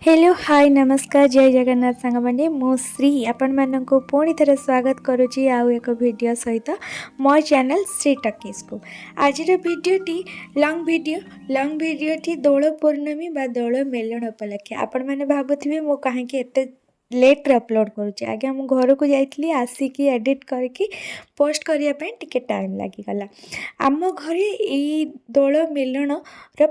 Hello, high, ନମସ୍କାର, ଜୟ ଜଗନ୍ନାଥ ସାଙ୍ଗମାନେ। ମୁଁ ଶ୍ରୀ ଆପଣମାନଙ୍କୁ ପୁଣି ଥରେ ସ୍ୱାଗତ କରୁଛି ଆଉ ଏକ ଭିଡ଼ିଓ ସହିତ ମୋ ଚ୍ୟାନେଲ୍ ଶ୍ରୀ ଟକିସ୍କୁ। ଆଜିର ଭିଡ଼ିଓଟି ଲଙ୍ଗ୍ ଭିଡ଼ିଓ। ଲଙ୍ଗ୍ ଭିଡ଼ିଓଟି ଦୋଳ ପୂର୍ଣ୍ଣମୀ ବା ଦୋଳ ମେଲଣ ଉପଲକ୍ଷେ। ଆପଣମାନେ ଭାବୁଥିବେ ମୁଁ କାହିଁକି ଏତେ ଲେଟ୍ରେ ଅପଲୋଡ଼୍ କରୁଛି। ଆଜ୍ଞା, ମୁଁ ଘରକୁ ଯାଇଥିଲି, ଆସିକି ଏଡ଼ିଟ୍ କରିକି ପୋଷ୍ଟ କରିବା ପାଇଁ ଟିକେ ଟାଇମ୍ ଲାଗିଗଲା। ଆମ ଘରେ ଏଇ ଦୋଳ ମେଲଣର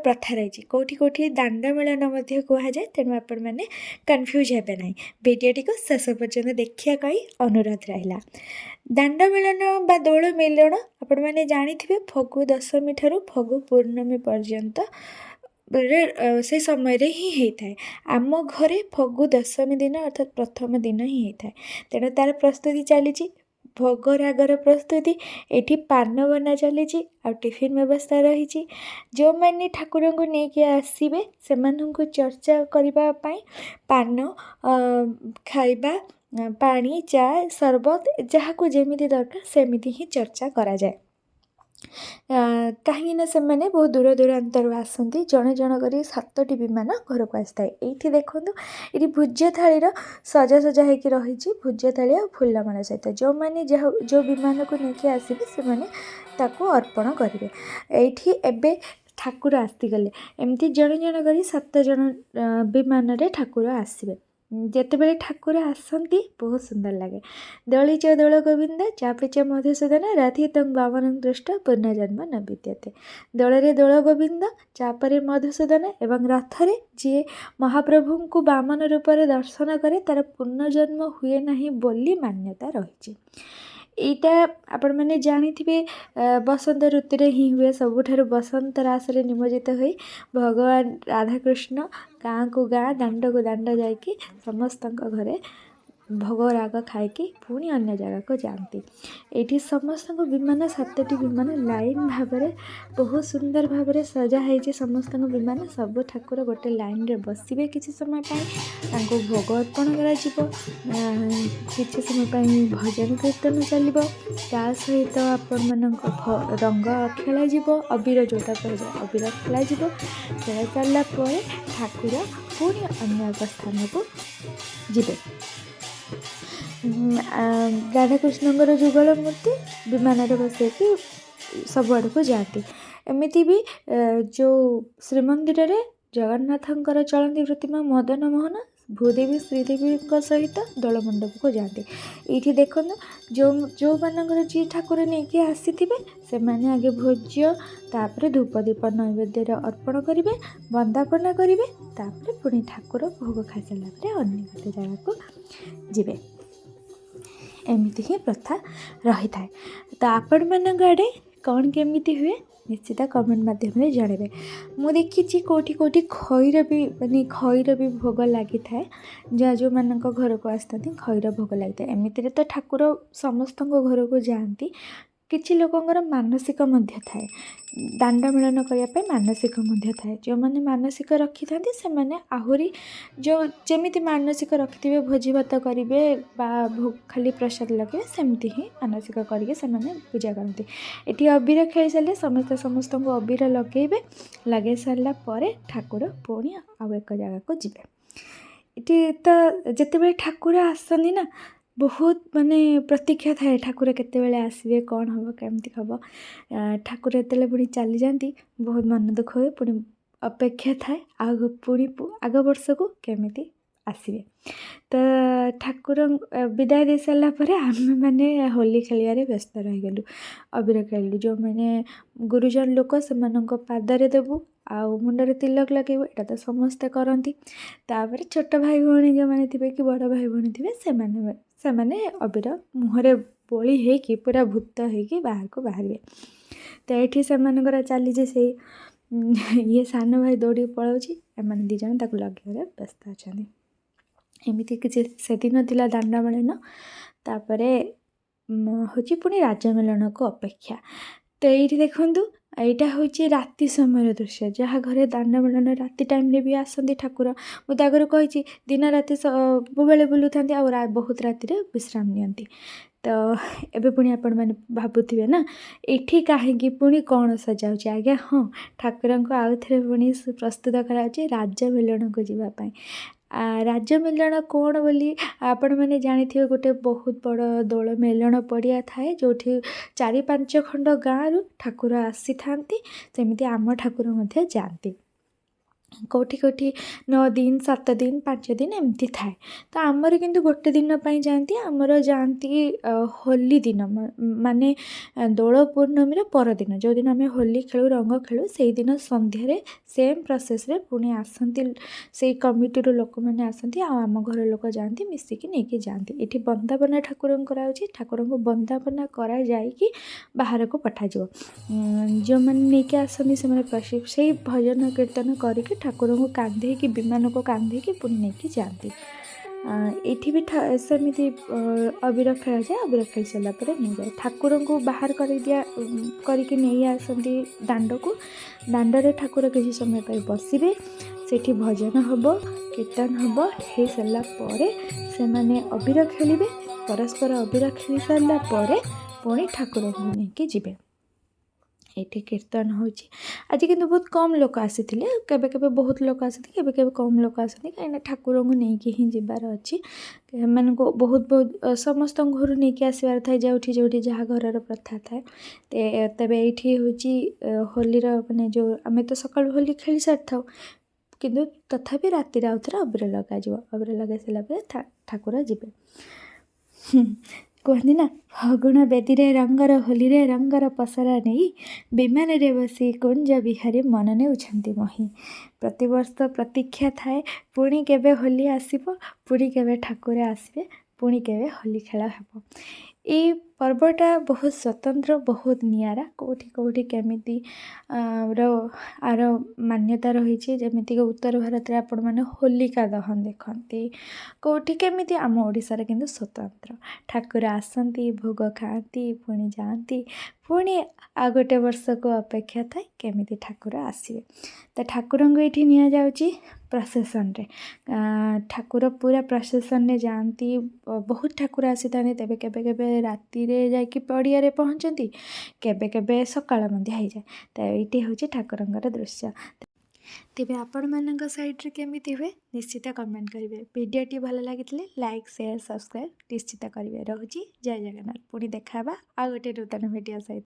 ପ୍ରଥା ରହିଛି। କେଉଁଠି କେଉଁଠି ଦାଣ୍ଡ ମେଳନ ମଧ୍ୟ କୁହାଯାଏ। ତେଣୁ ଆପଣମାନେ କନଫ୍ୟୁଜ୍ ହେବେ ନାହିଁ, ଭିଡ଼ିଓଟିକୁ ଶେଷ ପର୍ଯ୍ୟନ୍ତ ଦେଖିବା ପାଇଁ ଅନୁରୋଧ ରହିଲା। ଦାଣ୍ଡ ମେଳନ ବା ଦୋଳ ମେଲଣ ଆପଣମାନେ ଜାଣିଥିବେ, ଫଗୁ ଦଶମୀ ଠାରୁ ଫଗୁ ପୂର୍ଣ୍ଣମୀ ପର୍ଯ୍ୟନ୍ତ ରେ ସେ ସମୟରେ ହିଁ ହେଇଥାଏ। ଆମ ଘରେ ଫଗୁ ଦଶମୀ ଦିନ, ଅର୍ଥାତ୍ ପ୍ରଥମ ଦିନ ହିଁ ହେଇଥାଏ। ତେଣୁ ତା'ର ପ୍ରସ୍ତୁତି ଚାଲିଛି, ଭୋଗ ରାଗର ପ୍ରସ୍ତୁତି। ଏଠି ପାନ ବନା ଚାଲିଛି ଆଉ ଟିଫିନ୍ ବ୍ୟବସ୍ଥା ରହିଛି। ଯେଉଁମାନେ ଠାକୁରଙ୍କୁ ନେଇକି ଆସିବେ, ସେମାନଙ୍କୁ ଚର୍ଚ୍ଚା କରିବା ପାଇଁ ପାନ ଖାଇବା, ପାଣି, ଚା, ସରବତ, ଯାହାକୁ ଯେମିତି ଦରକାର ସେମିତି ହିଁ ଚର୍ଚ୍ଚା କରାଯାଏ। କାହିଁକିନା ସେମାନେ ବହୁତ ଦୂର ଦୂରାନ୍ତରୁ ଆସନ୍ତି। ଜଣେ ଜଣ କରି ସାତଟି ବିମାନ ଘରକୁ ଆସିଥାଏ। ଏଇଠି ଦେଖନ୍ତୁ, ଏଇଠି ଭୂଜ୍ୟ ଥାଳିର ସଜାସଜା ହେଇକି ରହିଛି, ଭୂଜ୍ୟ ଥାଳି ଆଉ ଫୁଲମାଳ ସହିତ। ଯେଉଁମାନେ ଯାହା ଯେଉଁ ବିମାନକୁ ନେଇକି ଆସିବେ, ସେମାନେ ତାକୁ ଅର୍ପଣ କରିବେ। ଏଇଠି ଏବେ ଠାକୁର ଆସିଗଲେ। ଏମିତି ଜଣେ ଜଣ କରି ସାତ ଜଣ ବିମାନରେ ଠାକୁର ଆସିବେ। ଯେତେବେଳେ ଠାକୁର ଆସନ୍ତି, ବହୁତ ସୁନ୍ଦର ଲାଗେ। ଦୋଳିଚ ଦୋଳ ଗୋବିନ୍ଦ ଚାପେ ଚ ମଧୁସୂଦନ, ରଥେ ତଂ ବାମନଂ ଦୃଷ୍ଟ୍ୱା ପୁନର୍ଜନ୍ମ ନ ବିଦ୍ୟତେ। ଦୋଳରେ ଦୋଳ ଗୋବିନ୍ଦ, ଚାପରେ ମଧୁସୂଦନ ଏବଂ ରଥରେ ଯିଏ ମହାପ୍ରଭୁଙ୍କୁ ବାମନ ରୂପରେ ଦର୍ଶନ କରେ, ତା'ର ପୁନର୍ଜନ୍ମ ହୁଏ ନାହିଁ ବୋଲି ମାନ୍ୟତା ରହିଛି। ଏଇଟା ଆପଣମାନେ ଜାଣିଥିବେ, ବସନ୍ତ ଋତୁରେ ହିଁ ହୁଏ ସବୁଠାରୁ। ବସନ୍ତ ରାସରେ ନିମଜ୍ଜିତ ହୋଇ ଭଗବାନ ରାଧାକୃଷ୍ଣ ଗାଁକୁ ଗାଁ, ଦାଣ୍ଡକୁ ଦାଣ୍ଡ ଯାଇକି ସମସ୍ତଙ୍କ ଘରେ ଭୋଗ ରାଗ ଖାଇକି ପୁଣି ଅନ୍ୟ ଜାଗାକୁ ଯାଆନ୍ତି। ଏଇଠି ସମସ୍ତଙ୍କ ବିମାନ, ସାତଟି ବିମାନ ଲାଇନ୍ ଭାବରେ ବହୁତ ସୁନ୍ଦର ଭାବରେ ସଜା ହେଇଛି। ସମସ୍ତଙ୍କ ବିମାନ, ସବୁ ଠାକୁର ଗୋଟେ ଲାଇନ୍ରେ ବସିବେ କିଛି ସମୟ ପାଇଁ, ତାଙ୍କୁ ଭୋଗ ଅର୍ପଣ କରାଯିବ, କିଛି ସମୟ ପାଇଁ ଭଜନ କୀର୍ତ୍ତନ ଚାଲିବ। ତା ସହିତ ଆପଣମାନଙ୍କ ରଙ୍ଗ ଖେଳାଯିବ, ଅବିର ଯେଉଁଟା କୁହାଯାଏ, ଅବିର ଖେଳାଯିବ। ଖେଳା ସାରିଲା ପରେ ଠାକୁର ପୁଣି ଅନ୍ୟ ଏକ ସ୍ଥାନକୁ ଯିବେ। ରାଧାକୃଷ୍ଣଙ୍କର ଯୁଗଳ ମୂର୍ତ୍ତି ବିମାନରେ ବସେଇକି ସବୁଆଡ଼କୁ ଯାଆନ୍ତି। ଏମିତି ବି ଯେଉଁ ଶ୍ରୀମନ୍ଦିରରେ ଜଗନ୍ନାଥଙ୍କର ଚଳନ୍ତି ପ୍ରତିମା ମଦନ ମୋହନ ଭୂଦେବୀ ଶ୍ରୀଦେବୀଙ୍କ ସହିତ ଦୋଳ ମଣ୍ଡପକୁ ଯାଆନ୍ତି। ଏଇଠି ଦେଖନ୍ତୁ, ଯେଉଁ ଯେଉଁମାନଙ୍କର ଯିଏ ଠାକୁର ନେଇକି ଆସିଥିବେ, ସେମାନେ ଆଗେ ଭୋଜ୍ୟ, ତାପରେ ଧୂପ, ଦୀପ, ନୈବେଦ୍ୟରେ ଅର୍ପଣ କରିବେ, ବନ୍ଦାପନା କରିବେ। ତାପରେ ପୁଣି ଠାକୁର ଭୋଗ ଖାଇସାରିଲା ପରେ ଅନ୍ୟ ଗୋଟେ ଜାଗାକୁ ଯିବେ। ଏମିତି ହିଁ ପ୍ରଥା ରହିଥାଏ। ତ ଆପଣମାନଙ୍କ ଆଡ଼େ କ'ଣ କେମିତି ହୁଏ, ନିଶ୍ଚିତ କମେଣ୍ଟ ମାଧ୍ୟମରେ ଜଣାଇବେ। ମୁଁ ଦେଖିଛି କେଉଁଠି କେଉଁଠି ଖଇର ବି, ମାନେ ଖଇର ବି ଭୋଗ ଲାଗିଥାଏ। ଯାହା ଯେଉଁମାନଙ୍କ ଘରକୁ ଆସିଥାନ୍ତି, ଖଇର ଭୋଗ ଲାଗିଥାଏ। ଏମିତିରେ ତ ଠାକୁର ସମସ୍ତଙ୍କ ଘରକୁ ଯାଆନ୍ତି। କିଛି ଲୋକଙ୍କର ମାନସିକ ମଧ୍ୟ ଥାଏ, ଦାଣ୍ଡ ମେଳନ କରିବା ପାଇଁ ମାନସିକ ମଧ୍ୟ ଥାଏ। ଯେଉଁମାନେ ମାନସିକ ରଖିଥାନ୍ତି, ସେମାନେ ଆହୁରି ଯେଉଁ ଯେମିତି ମାନସିକ ରଖିଥିବେ, ଭୋଜି ଭାତ କରିବେ ବା ଖାଲି ପ୍ରସାଦ ଲଗାଇବେ, ସେମିତି ହିଁ ମାନସିକ କରିକି ସେମାନେ ପୂଜା କରନ୍ତି। ଏଠି ଅବିର ଖେଳି ସାରିଲେ ସମସ୍ତେ ସମସ୍ତଙ୍କୁ ଅବିର ଲଗାଇବେ। ଲଗାଇ ସାରିଲା ପରେ ଠାକୁର ପୁଣି ଆଉ ଏକ ଜାଗାକୁ ଯିବେ। ଏଠି ତ ଯେତେବେଳେ ଠାକୁର ଆସନ୍ତି ନା, ବହୁତ ମାନେ ପ୍ରତୀକ୍ଷା ଥାଏ, ଠାକୁର କେତେବେଳେ ଆସିବେ, କ'ଣ ହେବ, କେମିତି ହେବ। ଠାକୁର ଯେତେବେଳେ ପୁଣି ଚାଲିଯାଆନ୍ତି, ବହୁତ ମନ ଦୁଃଖ ହୁଏ। ପୁଣି ଅପେକ୍ଷା ଥାଏ ଆଉ ପୁଣି ଆଗ ବର୍ଷକୁ କେମିତି ଆସିବେ। ତ ଠାକୁର ବିଦାୟ ଦେଇ ସାରିଲା ପରେ ଆମେମାନେ ହୋଲି ଖେଳିବାରେ ବ୍ୟସ୍ତ ରହିଗଲୁ। ଅବିର ଖେଳିଲୁ। ଯେଉଁମାନେ ଗୁରୁଜନ ଲୋକ, ସେମାନଙ୍କ ପାଦରେ ଦେବୁ ଆଉ ମୁଣ୍ଡରେ ତିଲକ ଲଗାଇବୁ, ଏଇଟା ତ ସମସ୍ତେ କରନ୍ତି। ତାପରେ ଛୋଟ ଭାଇ ଭଉଣୀ ଯେଉଁମାନେ ଥିବେ କି ବଡ଼ ଭାଇ ଭଉଣୀ ଥିବେ, ସେମାନେ ଅବିର ମୁହଁରେ ବୋଳି ହେଇକି ପୁରା ଭୂତ ହେଇକି ବାହାରକୁ ବାହାରିବେ। ତ ଏଇଠି ସେମାନଙ୍କର ଚାଲିଛି ସେଇ, ଇଏ ସାନ ଭାଇ ଦୌଡ଼ିକି ପଳାଉଛି, ଏମାନେ ଦୁଇ ଜଣ ତାକୁ ଲଗାଇବାରେ ବ୍ୟସ୍ତ ଅଛନ୍ତି। ଏମିତି କିଛି ସେଦିନ ଥିଲା ଦାଣ୍ଡ ମେଳନ। ତାପରେ ହେଉଛି ପୁଣି ରାଜ ମେଳନକୁ ଅପେକ୍ଷା। ତ ଏଇଠି ଦେଖନ୍ତୁ, ଏଇଟା ହେଉଛି ରାତି ସମୟର ଦୃଶ୍ୟ। ଯାହା ଘରେ ଦାଣ୍ଡ ମେଳନ, ରାତି ଟାଇମ୍ରେ ବି ଆସନ୍ତି ଠାକୁର। ମୁଁ ତ ଆଗରୁ କହିଛି, ଦିନ ରାତି ସବୁବେଳେ ବୁଲୁଥାନ୍ତି ଆଉ ବହୁତ ରାତିରେ ବିଶ୍ରାମ ନିଅନ୍ତି। ତ ଏବେ ପୁଣି ଆପଣମାନେ ଭାବୁଥିବେ ନା, ଏଠି କାହିଁକି ପୁଣି କ'ଣ ସଜାଉଛି? ଆଜ୍ଞା ହଁ, ଠାକୁରଙ୍କୁ ଆଉ ଥରେ ପୁଣି ପ୍ରସ୍ତୁତ କରାଯାଉଛି ରାଜ ମେଲଣକୁ ଯିବା ପାଇଁ। ରାଜ ମେଲଣ କ'ଣ ବୋଲି ଆପଣମାନେ ଜାଣିଥିବେ। ଗୋଟେ ବହୁତ ବଡ଼ ଦୋଳ ମେଲଣ ପଡ଼ିଆ ଥାଏ, ଯେଉଁଠି 4-5 ଖଣ୍ଡ ଗାଁରୁ ଠାକୁର ଆସିଥାନ୍ତି। ସେମିତି ଆମ ଠାକୁର ମଧ୍ୟ ଯାଆନ୍ତି। କେଉଁଠି କେଉଁଠି 9 ଦିନ, 7 ଦିନ, 5 ଦିନ ଏମିତି ଥାଏ। ତ ଆମର କିନ୍ତୁ ଗୋଟେ ଦିନ ପାଇଁ ଯାଆନ୍ତି। ଆମର ଯାଆନ୍ତି ହୋଲି ଦିନ, ମାନେ ଦୋଳ ପୂର୍ଣ୍ଣମୀର ପରଦିନ, ଯେଉଁଦିନ ଆମେ ହୋଲି ଖେଳୁ, ରଙ୍ଗ ଖେଳୁ, ସେଇଦିନ ସନ୍ଧ୍ୟାରେ ସେମ୍ ପ୍ରୋସେସ୍ରେ ପୁଣି ଆସନ୍ତି। ସେଇ କମିଟିରୁ ଲୋକମାନେ ଆସନ୍ତି ଆଉ ଆମ ଘର ଲୋକ ଯାଆନ୍ତି, ମିଶିକି ନେଇକି ଯାଆନ୍ତି। ଏଠି ବନ୍ଦାପନା ଠାକୁରଙ୍କୁ କରାହେଉଛି। ଠାକୁରଙ୍କୁ ବନ୍ଦାପନା କରାଯାଇକି ବାହାରକୁ ପଠାଯିବ। ଯେଉଁମାନେ ନେଇକି ଆସନ୍ତି, ସେମାନେ ସେଇ ଭଜନ କୀର୍ତ୍ତନ କରିକି ଠାକୁରଙ୍କୁ କାନ୍ଧେଇକି, ବିମାନକୁ କାନ୍ଧେଇକି ପୁଣି ନେଇକି ଯାଆନ୍ତି। ଏଇଠି ବି ସେମିତି ଅବିର ଖେଳାଯାଏ। ଅବିର ଖେଳି ସାରିଲା ପରେ ନିଆଯାଏ। ଠାକୁରଙ୍କୁ ବାହାର କରିଦିଆ କରିକି ନେଇ ଆସନ୍ତି ଦାଣ୍ଡକୁ। ଦାଣ୍ଡରେ ଠାକୁର କିଛି ସମୟ ପାଇଁ ବସିବେ। ସେଠି ଭଜନ ହେବ, କୀର୍ତ୍ତନ ହେବ। ହେଇସାରିଲା ପରେ ସେମାନେ ଅବିର ଖେଳିବେ। ପରସ୍ପର ଅବିର ଖେଳି ସାରିଲା ପରେ ପୁଣି ଠାକୁରଙ୍କୁ ନେଇକି ଯିବେ। ଏଇଠି କୀର୍ତ୍ତନ ହେଉଛି। ଆଜି କିନ୍ତୁ ବହୁତ କମ୍ ଲୋକ ଆସିଥିଲେ। କେବେ କେବେ ବହୁତ ଲୋକ ଆସନ୍ତି, କେବେ କେବେ କମ୍ ଲୋକ ଆସନ୍ତି, କାହିଁକିନା ଠାକୁରଙ୍କୁ ନେଇକି ହିଁ ଯିବାର ଅଛି। ଏମାନଙ୍କୁ ବହୁତ ବହୁତ ସମସ୍ତଙ୍କ ଘରୁ ନେଇକି ଆସିବାର ଥାଏ, ଯେଉଁଠି ଯେଉଁଠି ଯାହା ଘରର ପ୍ରଥା ଥାଏ। ତେବେ ଏଇଠି ହେଉଛି ହୋଲିର, ମାନେ ଯେଉଁ ଆମେ ତ ସକାଳୁ ହୋଲି ଖେଳି ସାରିଥାଉ, କିନ୍ତୁ ତଥାପି ରାତିରେ ଆଉ ଥରେ ଅବିର ଲଗାଯିବ। ଅବିର ଲଗାଇ ସାରିଲା ପରେ ଠାକୁର ଯିବେ। କୁହନ୍ତି ନା, ଫଗୁଣ ବେଦୀରେ ରଙ୍ଗର ହୋଲିରେ ରଙ୍ଗର ପସରା ନେଇ ବିମାନରେ ବସି କୁଞ୍ଜ ବିହାରୀ ମନ ନେଉଛନ୍ତି ମହି। ପ୍ରତିବର୍ଷ ପ୍ରତୀକ୍ଷା ଥାଏ, ପୁଣି କେବେ ହୋଲି ଆସିବ, ପୁଣି କେବେ ଠାକୁର ଆସିବେ, ପୁଣି କେବେ ହୋଲି ଖେଳ ହେବ। ଏଇ ପର୍ବଟା ବହୁତ ସ୍ୱତନ୍ତ୍ର, ବହୁତ ନିଆରା। କେଉଁଠି କେଉଁଠି କେମିତି ର ଆର ମାନ୍ୟତା ରହିଛି। ଯେମିତିକି ଉତ୍ତର ଭାରତରେ ଆପଣମାନେ ହୋଲିକା ଦହନ ଦେଖନ୍ତି, କେଉଁଠି କେମିତି। ଆମ ଓଡ଼ିଶାରେ କିନ୍ତୁ ସ୍ୱତନ୍ତ୍ର। ଠାକୁର ଆସନ୍ତି, ଭୋଗ ଖାଆନ୍ତି, ପୁଣି ଯାଆନ୍ତି। ପୁଣି ଆଉ ଗୋଟେ ବର୍ଷକୁ ଅପେକ୍ଷା ଥାଏ, କେମିତି ଠାକୁର ଆସିବେ। ତ ଠାକୁରଙ୍କୁ ଏଇଠି ନିଆଯାଉଛି ପ୍ରସେସନ୍ରେ। ଠାକୁର ପୁରା ପ୍ରସେସନ୍ରେ ଯାଆନ୍ତି। ବହୁତ ଠାକୁର ଆସିଥାନ୍ତି। ତେବେ କେବେ କେବେ ରାତିରେ ଯାଇକି ପଡ଼ିଆରେ ପହଞ୍ଚନ୍ତି, କେବେ କେବେ ସକାଳ ମଧ୍ୟ ହେଇଯାଏ। ତ ଏଇଠି ହେଉଛି ଠାକୁରଙ୍କର ଦୃଶ୍ୟ। ତେବେ ଆପଣମାନଙ୍କ ସାଇଡ଼୍ରେ କେମିତି ହୁଏ, ନିଶ୍ଚିତ କମେଣ୍ଟ କରିବେ। ଭିଡ଼ିଓଟି ଭଲ ଲାଗିଥିଲେ ଲାଇକ୍, ସେୟାର, ସବସ୍କ୍ରାଇବ୍ ନିଶ୍ଚିତ କରିବେ। ରହୁଛି, ଜୟ ଜଗନ୍ନାଥ। ପୁଣି ଦେଖା ହେବା ଆଉ ଗୋଟେ ନୂତନ ଭିଡ଼ିଓ ସହିତ।